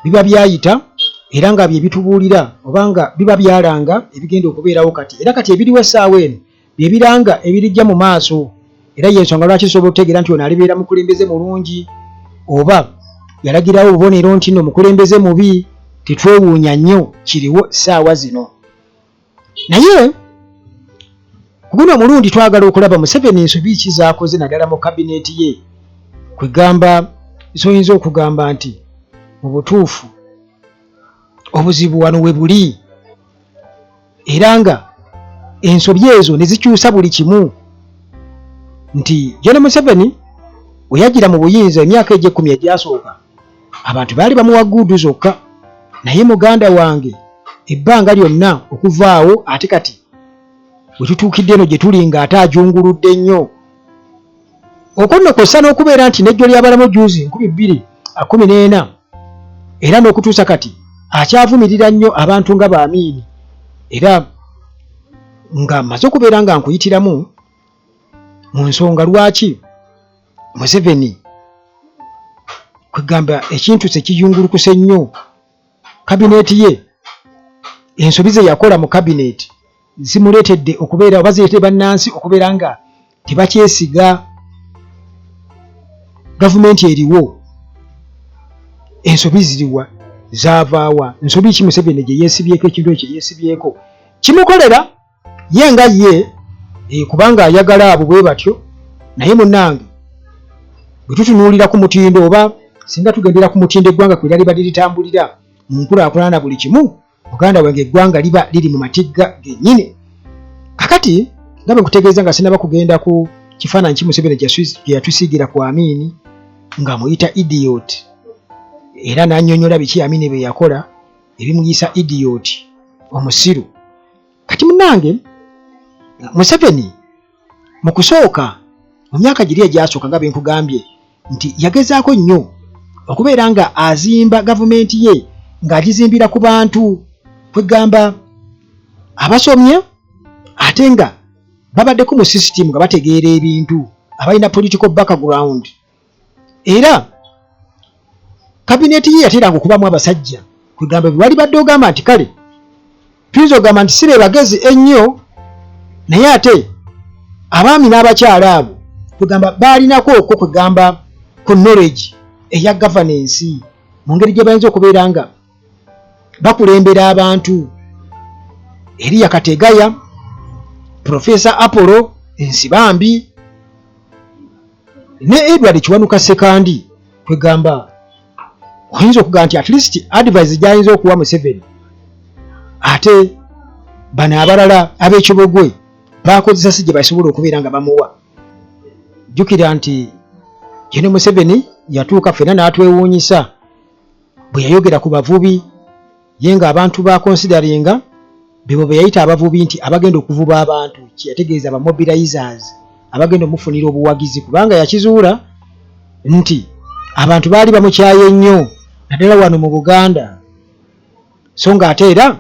Biba byayita era nga bye bitubuulira oba nga biba byalanga ebigenda okubeerawo kati, era kati ebiriwo essaawa eno bye biranga ebirijja mu maaso. Era y'ensonga lwaki tusobola okutegeera nti ono alibeera mukulembeze mulungi oba yalagirawo obubonero nti nno mukulembeze mubi. Tetwewuunya nnyo kiriwo ssaawa zino. Naye ku guno omulundi twagala okulaba Museveni ensobi ki z'akoze naddala mu kabineeti ye, kwegamba z'oyinza okugamba nti mu butuufu obuzibu wano we buli, era nga ensobi ezo ne zikyusa buli kimu nti Gen Museveni we yajjira mu buyinza emyaka egyo 10 egyasooka abantu baali bamuwa guudu zokka, naye muganda wange ebbanga lyonna okuva awo ate kati we tutuukidde eno gye tuli ng'ate ajunguludde nnyo. Okwo nno kw'ossa n'okubeera nti n'ejjo ly'abalamu jjuuzi 2014 era n'okutuusa kati akyavumirira nnyo abantu nga ba Amin, era nga mmaze okubeera nga nkuyitiramu mu nsonga lwaki Museveni kwegamba ekintu kye kiyungulukuse nnyo kabineeti ye, ensobi ze yakola mu kabineeti zimuleetedde okubeera oba zireetedde bannansi okubeera nga tebakyesiga gavumenti eriwo. Ensobi ziriwa? Zaavaawa? Nsobi ki Museveni gye yeesibyeko? Ekintu ekyo kye yeesibyeko kimukolera ye nga ye, kubanga ayagala abo bwe batyo. Naye munnange bwe tutunuulira ku mutindo oba singa tugendera ku mutindo eggwanga kwe lyali badde litambulira mu nkulaakulana na buli kimu, muganda wange eggwanga liba liri mu matigga gennyini. Kakati nga bwe nkutegeeza nga sinaba kugenda ku kifaananyi ki Museveni gye yatusiigira ku Amini ng'amuyita idiot, era n'annyonnyola biki Amini bye yakola ebimuyisa idiot, omusiru. Kati munnange Museveni mu kusooka mu myaka giri egyasooka nga bwe nkugambye nti yagezaako nnyo okubeera nga azimba gavumenti ye ng'agizimbira ku bantu kwegamba abasomye ate nga babaddeko mu sisitimu nga bategeera ebintu, abalina political background. Era kabineeti ye yateranga okubamu abasajja kwegamba bwe wali badde ogamba nti kale tuyinza okugamba nti si be bagezi ennyo, naye ate abaami n'abakyala abo kwegamba baalinako okwo kwegamba ku knowledge eya governance mu ngeri gye bayinza okubeera nga bakulembera abantu. Eriya Kategaya, Profesa Apollo Nsibambi ne Edward Kiwanuka Ssekandi, kwegamba oyinza okugamba nti at least advice gy'ayinza okuwa Museveni, ate bano abalala ab'ekibogwe bakozesa si gye basobola okubeera nga bamuwa. Jjukira nti Gen Museveni yatuuka ffenna n'atwewuunyisa bwe yayogera ku bavubi, ye ng'abantu ba consideringa bebo be yayita abavubi nti abagenda okuvuba abantu, kye yategeeza ba mobilizers abagenda omufunira obuwagizi, kubanga yakizuula nti abantu baali bamukyaye nnyo naddala wano mu Buganda, so ng'ate era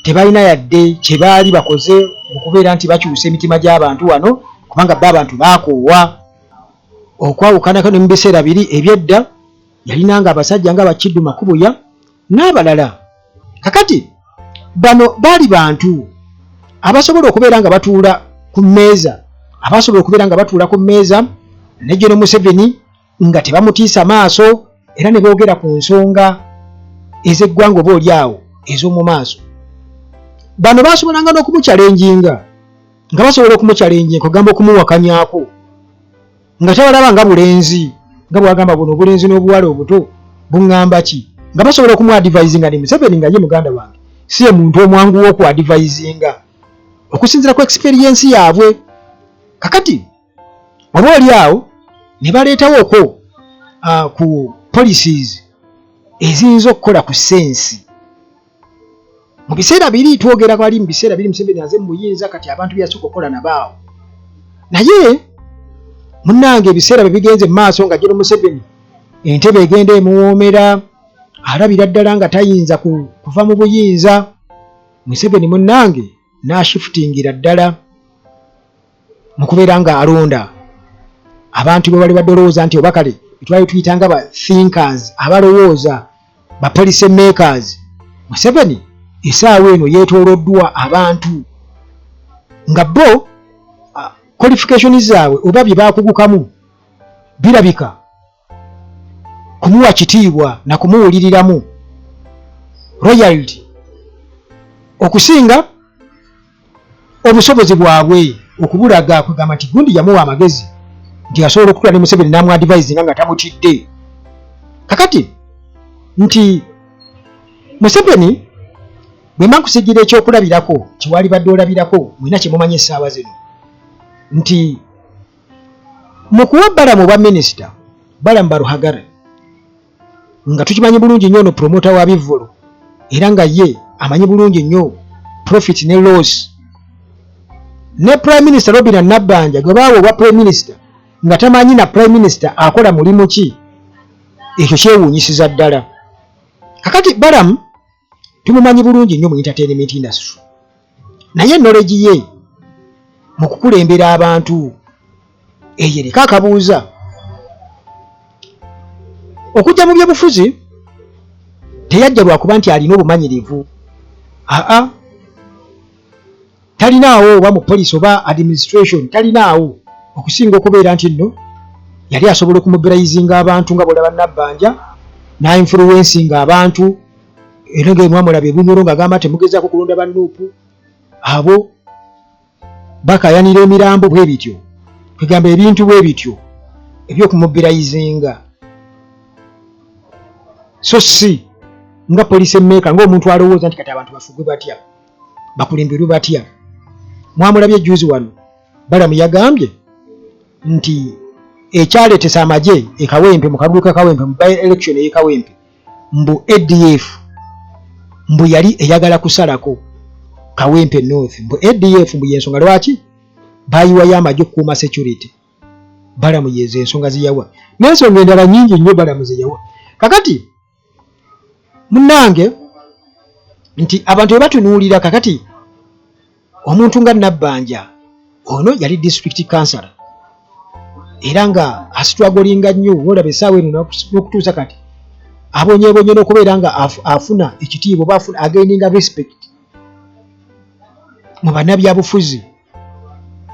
tebalina yadde kye baali bakoze mu kubeera nti bakyusa emitima gy'abantu wano, kubanga bo abantu baakoowa okwawukanako ne mu biseera biri eby'edda yalinanga abasajja nga Bakiddu Makubuya n'abalala. Kakati bano baali bantu abasobola okubeera nga batuula ku mmeeza, abasobola okubeera nga batuula ku mmeeza ne Gen Museveni nga tebamutiisa maaso, era ne boogera ku nsonga ez'eggwanga oba oli awo ez'omu maaso. Bano baasobolanga n'okumukyalenjinga, nga basobola okumukyalenjinga kugamba okumuwakanyaako nga tabalaba nga bulenzi, nga bwagamba buno obulenzi n'obuwala obuto buŋŋamba ki, nga basobola okumuadivayizinga. Ne Museveni nga ye muganda wange si ye muntu omwangu w'okuadivayizinga okusinziira ku experience yaabwe. Kakati oba oli awo ne baleetawo okwo ku policies eziyinza okukola ku sensi mu biseera biri twogera kwali mu biseera biri Museveni aze mu buyinza, kati abantu byasooka okukola nabaawo. Naye munnange ebiseera bwe bigenze mu maaso nga Gen Museveni entebe egenda emuwoomera, alabira ddala nga tayinza kuva mu buyinza, Museveni munnange n'ashifutingira ddala mu kubeera nga alonda abantu be bali badde olowooza nti oba kale betwali tuyita nga ba thinkers abalowooza. Ba policy makers, Museveni esaawa eno yeetooloddwa abantu nga bo qualification zaabwe oba bye baakugukamu birabika kumuwa kitiibwa na kumuwuliriramu royalty okusinga obusobozi bwabwe okubulaga, kwegamba nti gundi yamuwa amagezi nti asobola okutula ne Museveni n'amuadvisinga nga tamutidde. Kakati nti Museveni, bwe mba nkusigira ekyokulabirako kyewalibadde olabirako, mwena kyemumanyi essaawa zino nti mu kuwa Balamu obwa minisita, Balamu Baruhagara, nga tukimanyi bulungi nnyo ono promota wa bivvulu era nga ye amanyi bulungi nnyo profit ne loss, ne Prime Minister Robina Nabbanja gwe baawa obwa Prime Minister nga tamanyi na Prime Minister akola mulimu ki, ekyo kyewuunyisiza ddala. Kakati Balamu tumumanyi bulungi nnyo mu entertainment industry, naye knowledge ye mu kukulembera abantu eyo eriko akabuuza. Okujja mu byobufuzi teyajja lwakuba nti alina obumanyirivu, aa, talinaawo, oba mu police oba administration talinaawo, okusinga okubeera nti nno yali asobola okumobilizinga abantu nga bwolaba Nabbanja n'influencinga abantu, era nga mwamulaba ebunyoro ng'agamba temugezaako kulonda ba NUP, abo bakayanira emirambo bwe bityo, kwegamba ebintu bwe bityo ebyokumobilizinga, so si nga policy maker, ng'omuntu alowooza nti kati abantu bafugwe batya, bakulemberwe batya. Mwamulabye juzi wano Balamu yagambye nti ekyaleetesa amagye ekawempe mu kalulu ka Kawempe, mu by election ey'e Kawempe, mbu ADF mbu yali eyagala kusalako Kawempe North, mbu ADF mbu yensonga lwaki bayiwayo amagye okukuuma security. Balamu yezo ensonga zeyawa n'ensonga endala nyingi nnyo Balamu zeyawa. Kakati munnange nti abantu bwe batunuulira kakati omuntu nga Nabbanja, ono yali district councillor era nga astrugglinga nnyo, olaba essaawa eno n'okutuusa kati abonyeebonye n'okubeera nga afuna ekitiibwa oba afuna againinga respect mu bannabyabufuzi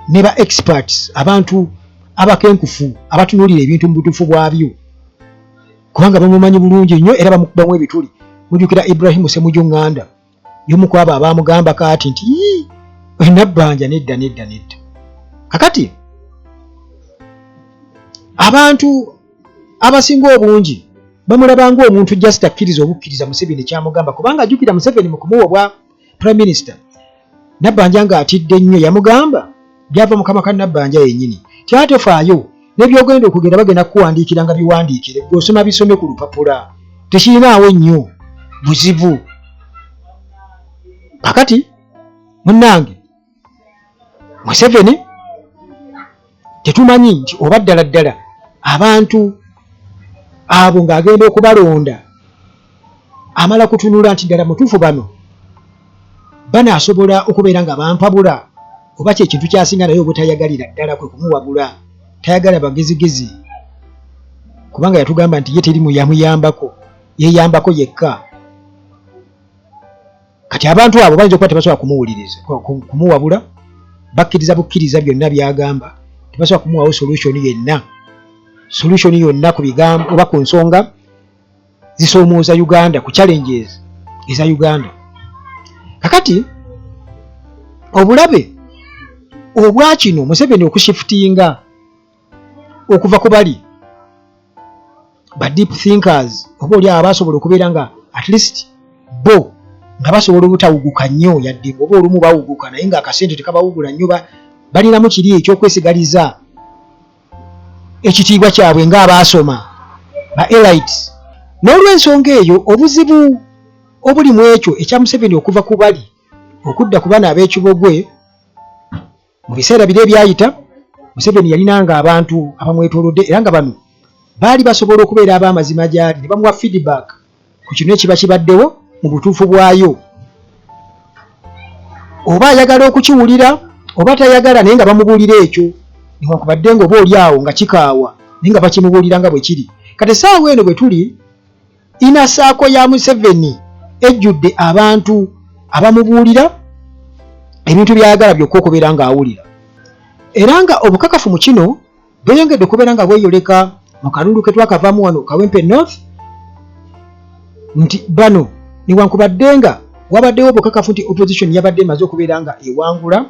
ne ba experts, abantu abakenkufu abatunuulira ebintu mu butuufu bwabyo, kubanga bamumanyi bulungi nnyo era bamukubamu ebituli. Mujjukira Ibrahimu Semuju Nganda y'omu ku abo abaamugamba kaati nti Nabbanja nedda, nedda, nedda. Kakati abantu abasinga obungi bamulaba ng'omuntu just akkiriza obukkiriza Museveni kyamugamba, kubanga ajjukira Museveni mu kumuwa obwa Prime Minister, Nabbanja ng'atidde nnyo yamugamba, byava mukama ka Nabbanja yennyini, tyatofaayo n'ebyogenda okugenda bagenda kukuwandiikira nga biwandiikire, gwe osoma bisome ku lupapula, tekirinaawo nnyo buzibu. Kakati munnange Museveni tetumanyi nti oba ddala ddala abantu abo ng'agenda okubalonda amala kutunula nti ddala mutuufu bano banaasobola okubeera nga bampabula, oba kyekintu kyasinga naye obutayagalira ddala kwe kumuwabula. Tayagala bagezigezi, kubanga yatugamba nti ye teri yamuyambako, yeyambako yekka. Kati abantu abo bayinza okuba tebasobola kumuwuliriza, kumuwabula, bakkiriza bukkiriza byonna byagamba, tebasobola kumuwawo solution yenna, solution yonna ku bigambo oba ku nsonga zisoomooza Uganda, ku challenges eza Uganda. Kakati obulabe obwa kino, Museveni okushiftinga okuva ku bali ba deep thinkers, oba oli abo basobola okubeera nga at least bo nga basobola obutawuguka nnyo, yadde nga oba olumu bawuguka naye ng'akasente tekabawugula nnyo, balinamu kiri ekyokwesigaliza ekitiibwa kyabwe ng'abaasoma ba elites. N'olw'ensonga eyo, obuzibu obuli mu ekyo ekya Museveni okuva ku bali okudda ku bano ab'ekibogwe, mu biseera biri ebyayita Museveni yalinanga abantu abamwetoolodde era nga bano baali basobola okubeera ab'amazima gy'ali ne bamuwa feedback ku kino ekiba kibaddewo mu butuufu bwayo, oba ayagala okukiwulira oba tayagala, naye nga bamubuulira ekyo, newankubadde nga oba oli awo nga kikaawa, naye nga bakimubuulira nga bwe kiri. Kati essaawa eno bwe tuli, inner circle ya Museveni ejjudde abantu abamubuulira ebintu by'ayagala byokka okubeera ng'awulira. Era nga obukakafu mu kino bweyongedde okubeera nga bweyoleka mu kalulu ke twakavaamu wano Kawempe North, nti bano newankubadde nga wabaddewo obukakafu nti opposition yabadde emaze okubeera nga ewangula,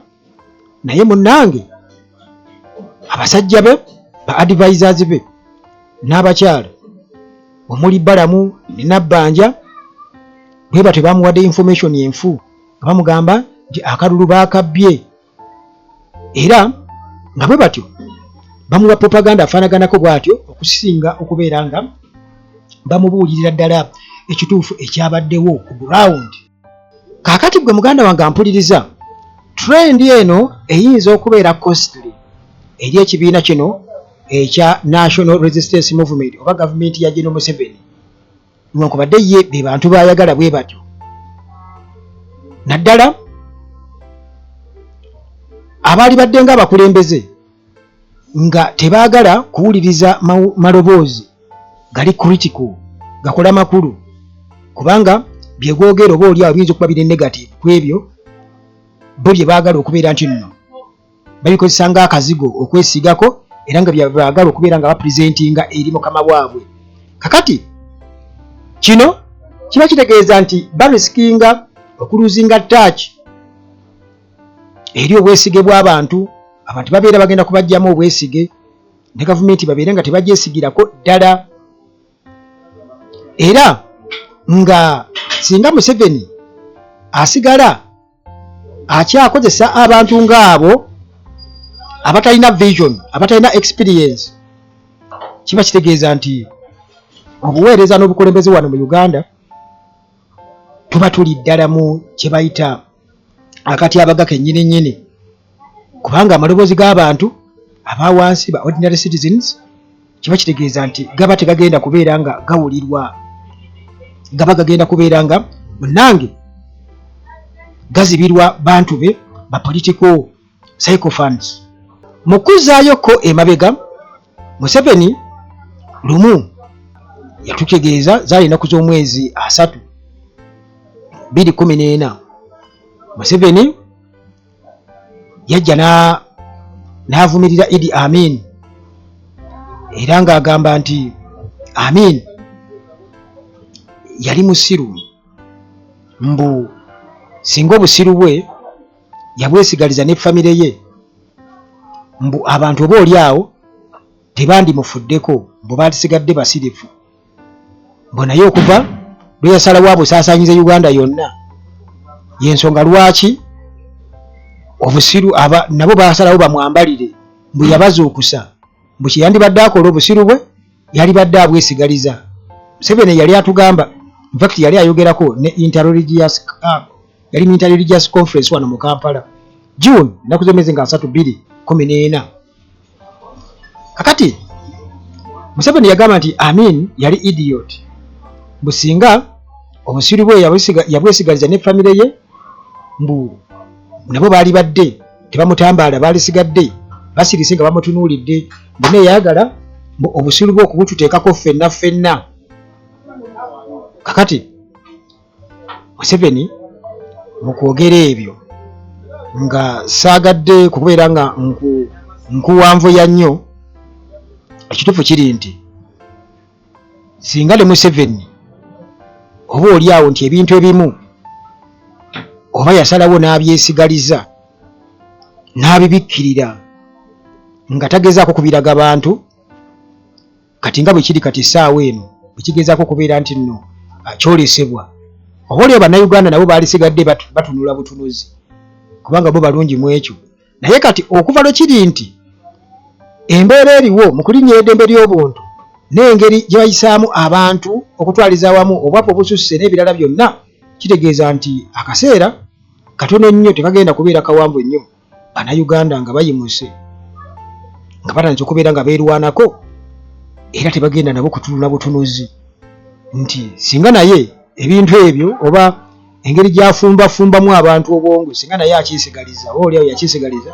naye munnange abasajja be ba advisors be n'abakyala omuli Balamu ne Nabbanja bwe batyo bamuwadde information enfu nga bamugamba nti akalulu baakabbye, era nga bwe batyo bamuwa propaganda afaanaganako bw'atyo okusinga okubeera nga bamubuulirira ddala ekituufu ekyabaddewo ku ground. Kaakati ggwe muganda wange ampuliriza, trend eno eyinza okubeera costly eri ekibiina kino ekya National Resistance Movement oba gavumenti ya General Museveni, newankubadde ye be bantu b'ayagala bwe batyo, naddala abaali badde ng'abakulembeze nga tebaagala kuwuliriza maloboozi gali critical gakola makulu, kubanga bye googera oba oli awo biyinza okuba biri negative ku ebyo bo bye baagala okubeera nti nno babikozesa ng'akazigo okwesiigako, era nga bye baagala okubeera nga bapresentinga eri mukama waabwe. Kakati kino kiba kitegeeza nti barisikinga okuluzinga touch eri obwesige bw'abantu. Abantu babeera bagenda kubajjamu obwesige ne gavumenti babeere nga tebagyesigirako ddala. Era nga singa Museveni asigala akyakozesa abantu ng'abo abatalina vision, abatalina experience, kiba kitegeeza nti obuweereza n'obukulembeze wano mu Uganda tuba tuli ddala mu kye bayita akatyabaga kennyini nnyini, kubanga amaloboozi g'abantu aba wansi, ba ordinary citizens, kiba kitegeeza nti gaba tegagenda kubeera nga gawulirwa, gaba gagenda kubeera nga munnange gazibirwa bantu be ba political sycophants. Mu kuzzaayo ko emabega, Museveni lumu yatutegeeza, zaali ennaku z'omwezi 3 2014, Museveni yajja n'avumirira Idi Amin, era ng'agamba nti Amin yali musiru, mbu singa obusiru bwe yabwesigaliza ne famire ye, mbu abantu oba oli awo tebandimufuddeko, mbu baalisigadde basirifu, mbu naye okuva lwe yasalawo abusaasaanyize Uganda yonna, y'ensonga lwaki obusiru aba nabo baasalawo bamwambalire, mbu yabazuukusa, mbu kye yandibadde akola obusiru bwe yalibadde abwesigaliza. Museveni yali atugamba, in fact yali ayogerako ne interreligious, yali mu interreligious conference wano mu Kampala June ennaku z'omwezi nga 3 2014. Kakati Museveni yagamba nti Amin yali idiot, mbu singa obusiru bwe yabwesigaliza ne famire ye, mbu nabo baali badde tebamutambaala, baalisigadde basirise nga bamutunuulidde, mbu neyayagala mbu obusiru bwe okubututeekako ffenna ffenna. Kakati Museveni mu kwogera ebyo, nga saagadde kubeera nga nkuwanvuya nnyo, ekituufu kiri nti singa ne Museveni oba oli awo nti ebintu ebimu oba yasalawo n'abyesigaliza n'abibikkirira nga tagezaako kubiraga bantu, kati nga bwe kiri kati essaawa eno bwe kigezaako okubeera nti nno kyolesebwa, oba oliwo Bannayuganda nabo baalisigadde batunula butunuzi, kubanga bo balungi mu ekyo. Naye kati okuva lwe kiri nti embeera eriwo mu kulinnya eddembe ly'obuntu n'engeri gye bayisaamu abantu okutwaliza awamu, obwavu obususse n'ebirala byonna, kitegeeza nti akaseera katono nnyo, tekagenda kubeera kawanvu nnyo, Bannayuganda nga bayimuse, nga batandise okubeera nga beerwanako, era tebagenda nabo kutunula butunuzi nti singa naye ebintu ebyo oba engeri gy'afumbafumbamu abantu obwongo singa naye akyesigaliza oba oliawo yakyesigaliza,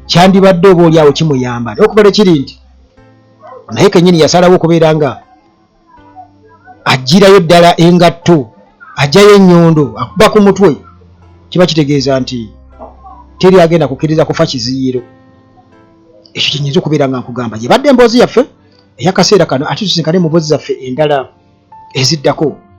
kyandibadde oba oliawo kimuyamba. Naye okuva lwe kiri nti naye kennyini yasalawo okubeera nga Aggyirayo ddala engatto, ajjayo ennyondo, akuba ku mutwe, kiba kitegeeza nti teri agenda kukkiriza kufa kiziyiro. Ekyo kyenyinza okubeera nga nkugamba. Gyebadde emboozi yaffe ey'akaseera kano, ate tusinkane mu mboozi zaffe endala eziddako.